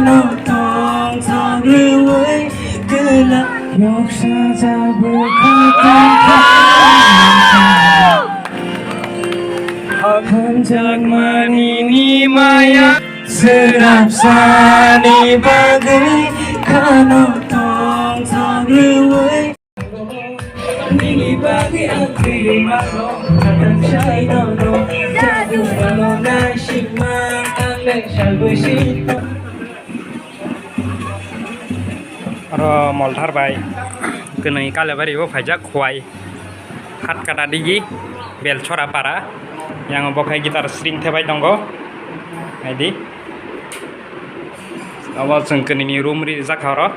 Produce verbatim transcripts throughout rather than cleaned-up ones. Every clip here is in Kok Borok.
Tongthok rwui kwla. Noksa jabwi khatung kha. Hamjakmani ni maya. Swnamsani bagwi khano tongthok rwui. Nini bagwi ang twi mano, khatung sai nono, jadu mano naisingma, ang le salbwi singma. Oro Molthar bai kwnwi Kalebari o phaijak Khowai Hatkata digi Belchora para, yang bo khai guitar string thebai tongo, naidi. Abo chwng kwnwi ni room rijak kha oro.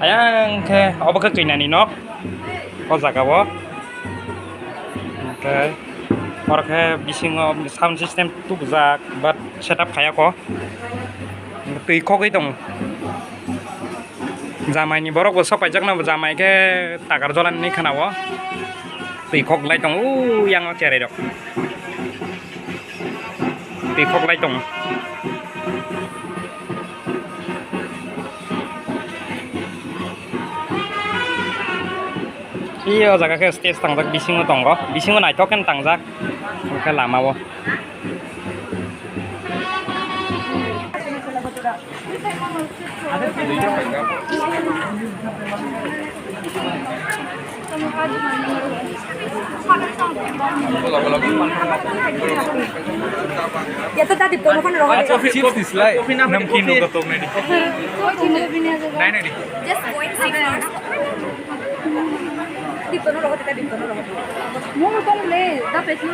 Ayang khe obo khe twinani nok o jaga o. Hwnkhe oro khe bisingo sound system tubujak, but setup khaiyako. Twi khogwi tongo. Jamai ni borok bo sok paijak no, jamai khe takar jola ni khana o. Twi khok lai tongo, u yang o cherai rok. Twi khok lai tongo. Iyo jaga khe stage tangjak, bisingo tongo, bisingo naithok khe tangjak, hwnkhe lama o. Ya to tadi kono kono rogo de. Chips, chips dislai. Namkin no gatok nai di. Nai nai di. Just point six marks. Di kono rogo de, di kono rogo de. Mo mo kono le, da pesu.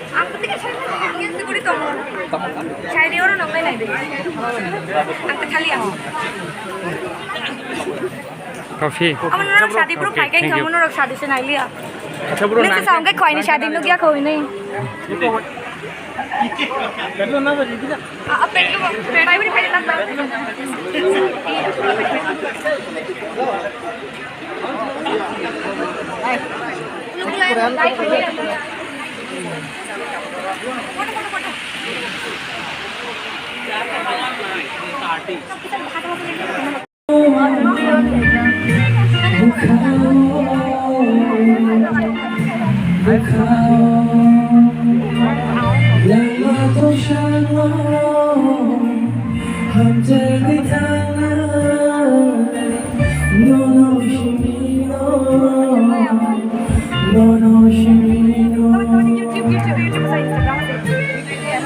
Ang ketika saya ni seguri tomo. Saya dia orang nongai nai de. Ang khali ang. Coffee. Amo norok sadi bro khai kai, amo norok sadi se nai liya. Acha bro, nang sa hwnkhe khoi ni sadi nugya khoi ni. Petlo na bari dina. A petlo, petlo bari khai ta.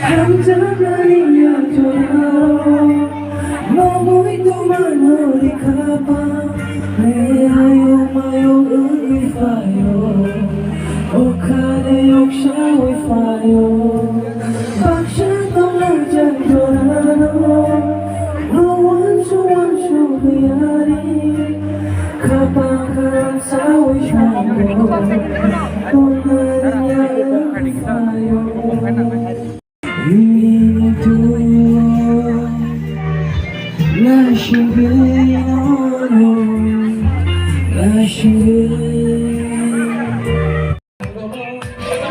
Hamjakmani yakjora, nogwi tongmano rikha pa, ayung mayung wngwi phaio, o khani yoksawi phaio, baksa tongna jakjorano, no uansuk uansuk riyari, khapang khamsawi phaio, tongna rwya wngwi phaio.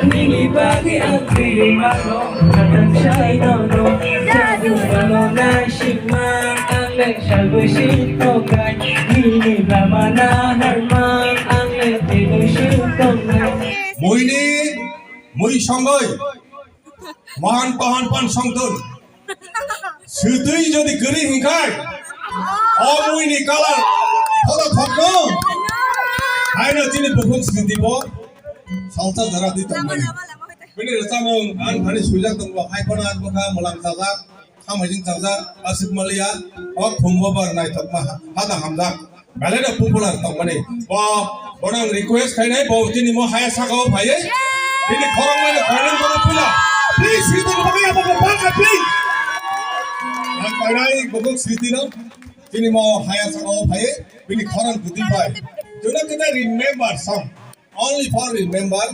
Nini bagwi ang twi mano, khatung sai nono, jadu mano naisingma, ang le salbwi sing tokai, nini lama na harma, ang le tebwi sing tongnai. Muini, mui songoi. Mohan pahan pan songthun. Swtwi jodi kwrwi hinkhai, o muini colour thoda thokno. Haino chini bukhuk swtwi bo salsa jora di tongmani. Bini rwchapmung ang thani swijak tongo, hai phano ang bwkha mwlang chajak, khamajing chajak, aswk maliya, o khumbo bar naithokma ha-, hada hamjak. Belai no popular tongmani. Bo, bono ang request khainai, bo chini mo haya saka o phaiwi. Bini khoroknwi no khainai bono puila. Please, sitini bagwi abo bo bangkha, please. Ang khainai bokuk sitino. Chini mo haya saka o phaiwi. Bini khorang kuti phai. Jona kita remember song. Only for remember.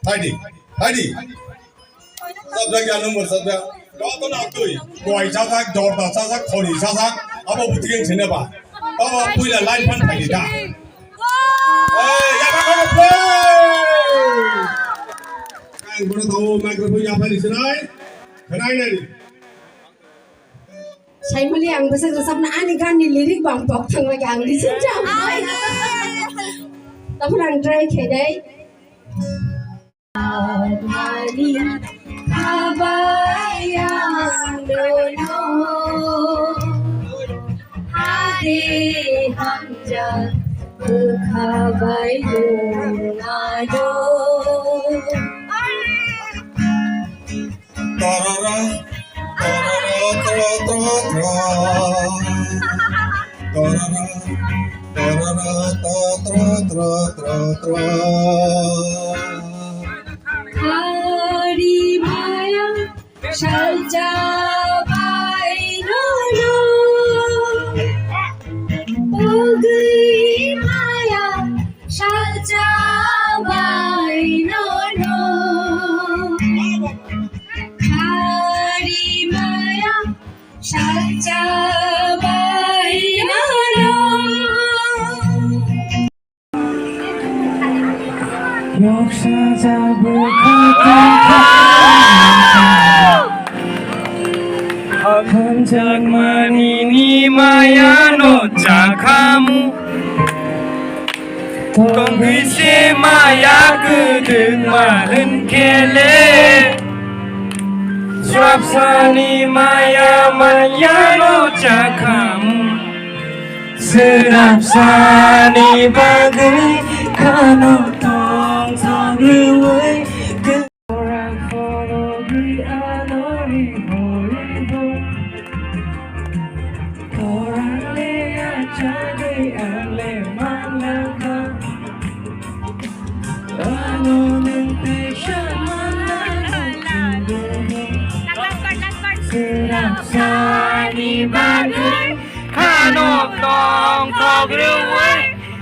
Phaidi, phaidi. Sabjak ya number sabjak. Joto na twi. Koi sajak, dorda sajak, khori sajak. Abo bwtwi sene ba. Abo puila line phan phaidi da. Hey, ya ba ko play. Ang bono tao microphone ya phani sinai. Khnai nai. Saimali ang bwsajwk sakno ani ganni lyric bo ang pok thang lagi ang listen jam. Tamo ang try khe dai. Ani khabai ang dono. Hade hamjak bwkhabai dono. Tarara, tarara, tra, tra, tra. Tarara, tarara, ta, tra, tra, tra, tra. Hari maya salja bai no no. Pogri maya salja bai no no. Hari maya salja bai no no. Noksa jabo khato. Hamjakmani ni maya no chakhamu. Tongwi se maya kwdwkma hwnkhe le, swrapsani maya manyano chakhamu. Swrapsani bagwi khano tongthok rwui. Torang phorogwi ano ri horibo. Torang le achagwi ang le manglangkha. Ano nwng tei samana. Swrapsani bagwi khano tongthok rwui.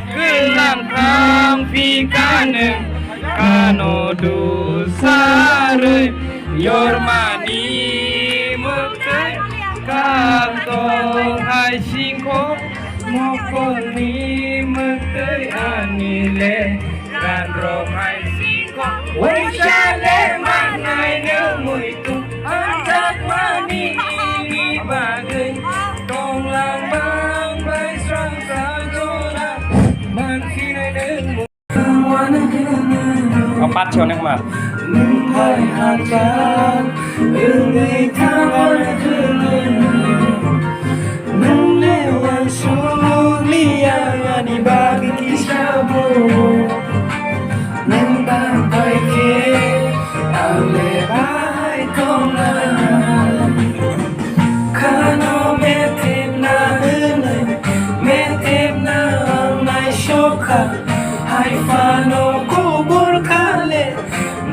Kwlang thang phi kha nwng, kano dusarwi, yormani mwktwi, kang tong hai singkho, mokolni mwktwi ani le, ganrok hai singkho, waisa le manai nwng muitu. Hamjakmani ni bagwi tonglang bang bai srang srang jora manphinai nwng. O part se onek ma. Nwng bai hamjak wngwi thango nwng le wansuk liya ani bagwi kisa bo. Nwng bang bai khe ang le bahai tongnai. Khano methepna hwnwi methepna ang naisokha. Hai phano kubur kha le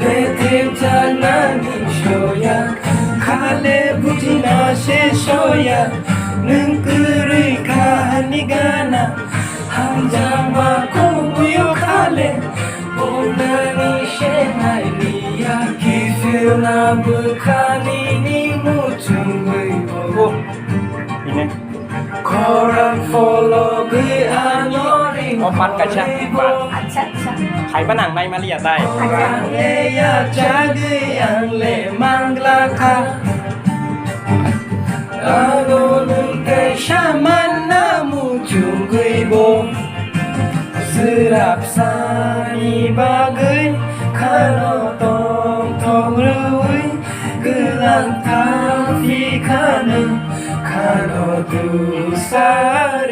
methepjaknani soya. Kha le bujina se soya. Nwng kwrwi kha ani gana. Hamjakma kubuyo khale, bonani senai liya, kiphilna bwkhani ni muchungwi bo. Ine. Khorang phologwi ano ring. O part kaisa, part. Acha, acha. Haiba nang nai maliya tai. Khorang leya chagwi ang le manglakha. Ano nwng kaisa manna muchungwi bo, swrapsani bagwi khano tongthok rwui, kwlang thang phi khano, khano dusar.